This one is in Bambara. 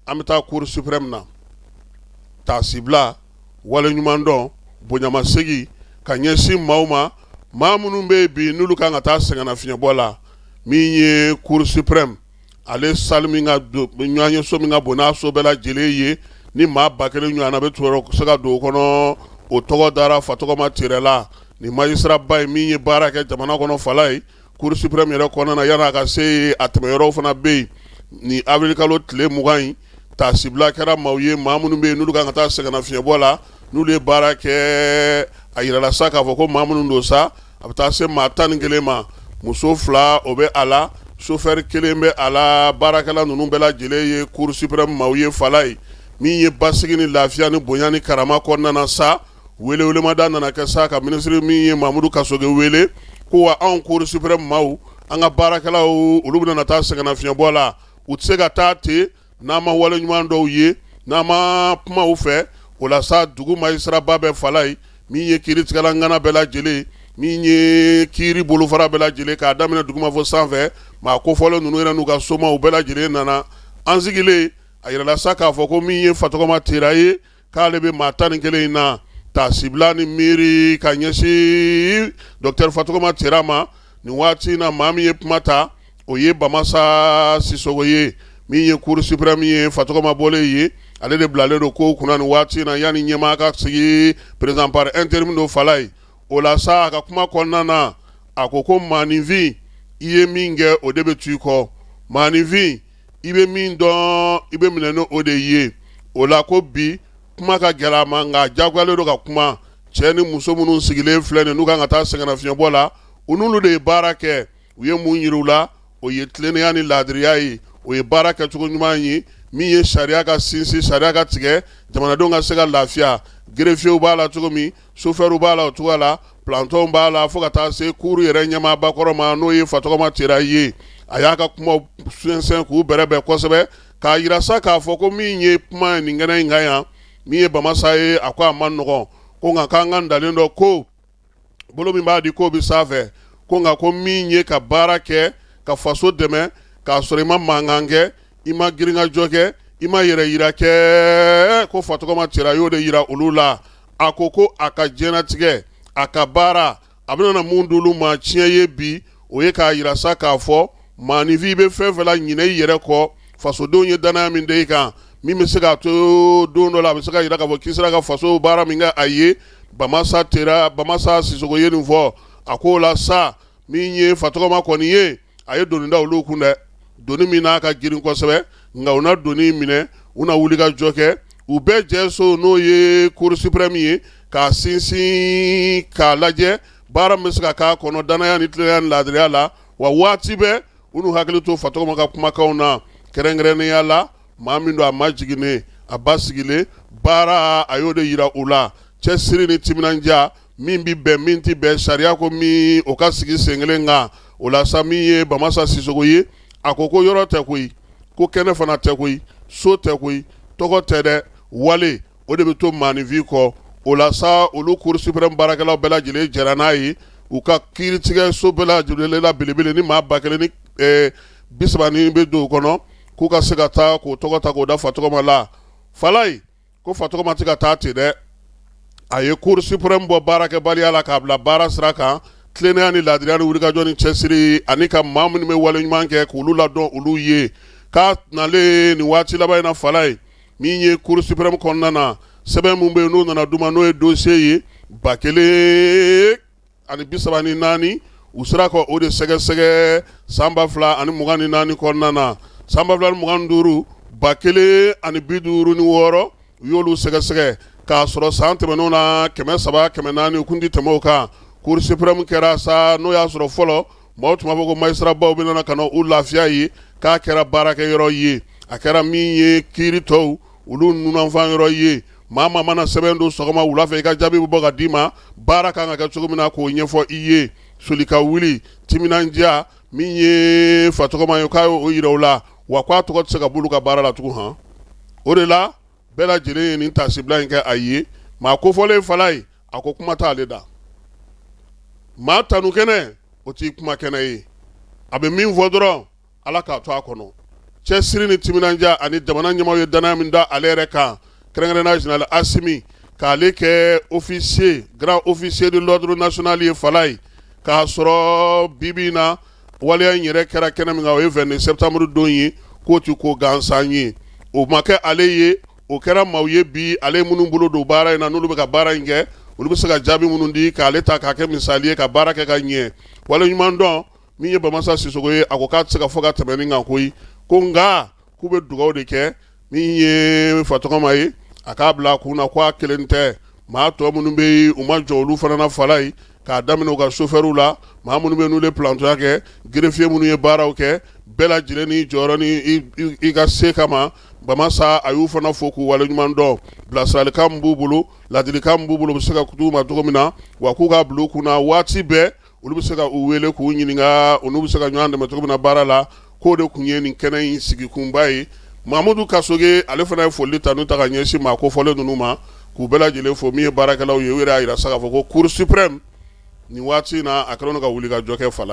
An bɛ taa Cour suprême na, taasibila, waleɲumandɔn, bonyamasegin ka ɲɛsin maaw ma, maa minnu bɛ yen bi n'olu kan ka taa sɛgɛnnafiɲɛbɔ la. Min ye Cour suprême ale salle min ka ɲɔgɔnyeso min ka bon n'a so bɛɛ lajɛlen ye, ni maa 1000 ɲɔgɔnna bɛ se ka don o kɔnɔ, o tɔgɔ dara Fatɔgɔma Tere la. Nin magistrat ba ye min ye baara kɛ jamana kɔnɔ fala ye Cour suprême yɛrɛ kɔnɔna na, yan'a ka se a tɛmɛyɔrɔw fana bɛ yen. Ni avril kalo tile 20 in, taasibila kɛra maaw ye, maa minnu bɛ yen n'olu kan ka taa sɛgɛnnafiɲɛbɔ la, n'olu ye baara kɛ. A yirala sa k'a fɔ ko maa minnu don sa, a bɛ taa se maa 11 ma. Muso 2, o bɛ a la, chauffeur kelen bɛ a la. Baarakɛla ninnu bɛɛ lajɛlen ye Cour suprême maaw ye. Fala ye min ye basigi ni lafiya ni bonya ni karama kɔnɔna na sa, welewelemada nana kɛ sa ka minisiri min ye Mamudu Kasoge wele ko wa anw Cour suprême maaw, an ka baarakɛlaw, olu bɛna na taa sɛgɛnnafiɲɛbɔ la, u tɛ se ka taa ten n'an ma wale ɲuman dɔw ye, n'an ma kuma u fɛ. O la sa, dugu magistrat ba bɛɛ fala ye min ye kiiritigɛla ŋana bɛɛ lajɛlen, min ye kiiri bolofara bɛɛ lajɛlen, k'a daminɛ duguma fo sanfɛ, maa kofɔlen ninnu yɛrɛ n'u ka somaw bɛɛ lajɛlen nana an sigilen. A yirala sa k'a fɔ ko min ye Fatɔgɔma Tera ye, k'ale bɛ maa 11 in na. Taasibila ni miiri ka ɲɛsin docteur Fatɔgɔma Tera ma nin waati in na, maa min ye kuma ta, o ye Bamasa Sisɔkɔ ye. Min ye Cour suprême ye, Fatɔgɔma bɔlen ye, ale de bilalen don kow kunna nin waati in na yanni ɲɛmaa ka sigi, président par intérim don fala ye. O la sa, a ka kuma kɔnɔna na, a ko ko maaninfin, i ye min kɛ, o de bɛ to i kɔ. Maaninfin, i bɛ min dɔn, i bɛ minɛ ni o de ye. O la ko bi kuma ka gɛlɛn a ma, nka jagoyalen don ka kuma. Cɛ ni muso minnu sigilen filɛ nin, n'u kan ka taa sɛgɛnnafiɲɛbɔ la, u n'olu de ye baara kɛ. U ye mun yira u la? O ye tilennenya ni laadiriya ye, o ye baara kɛcogo ɲuman ye, min ye sariya ka sinsin, sariya ka tigɛ, jamanadenw ka se ka lafiya. Greffiers b'a la cogo min, chauffeurs b'a la o cogoya la, planton b'a la, fo ka taa se cour yɛrɛ ɲɛmaaba kɔrɔ ma, n'o ye Fatɔgɔma Tera ye. A y'a ka kuma sɛnsɛn k'u bɛrɛbɛn kosɛbɛ, k'a yira sa k'a fɔ ko min ye kuma nin kɛnɛ in kan yan, min ye Bamasa ye, a ko a ma nɔgɔn ko, nka k'an ka dalen dɔ ko bolo min b'a di k'o bɛ sanfɛ ko, nka ko min ye ka baara kɛ ka faso dɛmɛ k'a sɔrɔ i ma mankan kɛ, i ma girinkajɔ kɛ, i ma yɛrɛ yira kɛ, ko Fatɔgɔma Tera y'o de yira olu la. A ko ko a ka diɲɛnatigɛ, a ka baara, a bɛna mun d'olu ma tiɲɛ ye bi, o ye k'a yira sa k'a fɔ maaninfin bɛ fɛn fɛn la, ɲinɛ i yɛrɛ kɔ. Fasodenw ye danaya min da i kan, min bɛ se k'a to don dɔ la a bɛ se ka yira k'a fɔ k'i sera ka faso baara min kɛ a ye. Bamasa Tera, Bamasa Sisɔkɔ ye nin fɔ. A ko o la sa, min ye Fatɔgɔma kɔni ye, a ye doni da olu kun dɛ, doni min n'a ka girin kosɛbɛ, nka u na doni minɛ, u na wuli ka jɔ kɛ, u bɛɛ jɛ so n'o ye Cour suprême ye, k'a sinsin, k'a lajɛ baara min bɛ se ka k'a kɔnɔ danaya ni tilennenya ni laadiriya la. Wa waati bɛɛ u n'u hakili to Fatɔgɔma ka kumakanw na, kɛrɛnkɛrɛnnenya la maa min don a ma jiginnen, a ba sigilen baara, a y'o de yira u la. Cɛsiri ni timinandiya min bɛ bɛn, min tɛ bɛn sariya ko min, o ka sigi sen kelen kan. O la sa, min ye Bamasa Sisɔkɔ ye, a ko ko yɔrɔ tɛ koyi, ko kɛnɛ fana tɛ koyi, so tɛ koyi, tɔgɔ tɛ dɛ, wale o de bɛ to maaninfin kɔ. O la sa, olu Cour suprême baarakɛlaw bɛɛ lajɛlen jɛra n'a ye, u ka kiiritigɛ so bɛɛ lajɛlen la belebele ni maa 1030 ni bɛ don o kɔnɔ, k'u ka se ka taa k'o tɔgɔ ta k'o da Fatɔgɔma la. Falayi ko Fatɔgɔma tɛ ka taa ten dɛ, a ye Cour suprême bɔ baarakɛbaliya la k'a bila baara sira kan, tilennenya ni laadiriya ni wulikajɔ ni cɛsiri, ani ka maa minnu bɛ wale ɲuman kɛ k'olu ladɔn olu ye. K'a nalen nin waati laban in na, Falayi, min ye Cour suprême kɔnɔna na, sɛbɛn min bɛ yen n'o nana d'u ma, n'o ye dossier ye 1034, u sera ka o de sɛgɛsɛgɛ san 2024 kɔnɔna na. San 2025, 1056, u y'olu sɛgɛsɛgɛ, k'a sɔrɔ san tɛmɛnenw na 300, 400, u kun tɛ tɛmɛ o kan. Cour suprême kɛra sa, n'o y'a sɔrɔ fɔlɔ maaw tun b'a fɔ ko magistrat baw bɛ nana ka na u lafiya ye, k'a kɛra baarakɛyɔrɔ ye, a kɛra min ye kiiri tɔw olu nunanfan yɔrɔ ye. Maa maa mana sɛbɛn don sɔgɔma, wula fɛ i ka jaabi bɛ bɔ ka d'i ma, baara kan ka kɛ cogo min na k'o ɲɛfɔ i ye. Soli ka wuli, timinandiya min ye Fatɔgɔma ye, k'a y'o yira u la, wa k'a tɔgɔ tɛ se ka b'olu ka baara la tugun. Han, o de la bɛɛ lajɛlen ye nin taasibila in kɛ a ye. Maa kofɔlen Falayi, a ko kuma t'ale da, maa tanu kɛnɛ o t'i kuma kɛnɛ ye. A bɛ min fɔ dɔrɔn, Ala k'a to a kɔnɔ. Cɛsiri ni timinandiya ani jamana ɲɛmaaw ye danaya min da ale yɛrɛ kan, kɛrɛnkɛrɛnnenya général Asimi, k'ale kɛ officier, grand officier de l'ordre national ye Falaye, k'a sɔrɔ bi bi in na waleya in yɛrɛ kɛra kɛnɛ min kan, o ye 22 septembre don ye, k'o tɛ ko gansan ye. O ma kɛ ale ye, o kɛra maaw ye bi ale minnu bolo don baara in na, n'olu bɛ ka baara in kɛ, olu bɛ se ka jaabi minnu di k'ale ta k'a kɛ misali ye ka baara kɛ ka ɲɛ. Waleɲumandɔn min ye Bamasa Sisoko ye, a ko k'a tɛ se ka fɔ ka tɛmɛ nin kan koyi, ko nka k'u bɛ dugawu de kɛ min ye Fatɔgɔma ye, a k'a bila a kun na ko a kelen tɛ, maa tɔ minnu bɛ yen u ma jɔ olu fana na Falaye, k'a daminɛ u ka sofɛriw la, maa minnu bɛ n'u ye pilantɔya kɛ, greffier minnu ye baaraw kɛ, bɛɛ lajɛlen ni jɔyɔrɔ ni i ka se kama. Bamasa a y'u fana fo k'u waleɲuman dɔn, bilasiralikan min b'u bolo, ladilikan min b'u bolo, u bɛ se ka d'u ma cogo min na, wa k'u k'a bila u kun na waati bɛɛ olu bɛ se ka u wele k'u ɲininka, olu bɛ se ka ɲɔgɔn dɛmɛ cogo min na baara la. K'o de tun ye nin kɛnɛ in sigikunba ye. Mamudu Kasoge ale fana ye foli tanu ta ka ɲɛsin maa kofɔlen ninnu ma, k'u bɛɛ lajɛlen fo. Min ye baarakɛlaw ye, u yɛrɛ y'a jira sa k'a fɔ ko Cour suprême nin waati in na, a kɛlen don ka wuli ka jɔ kɛ Falaye.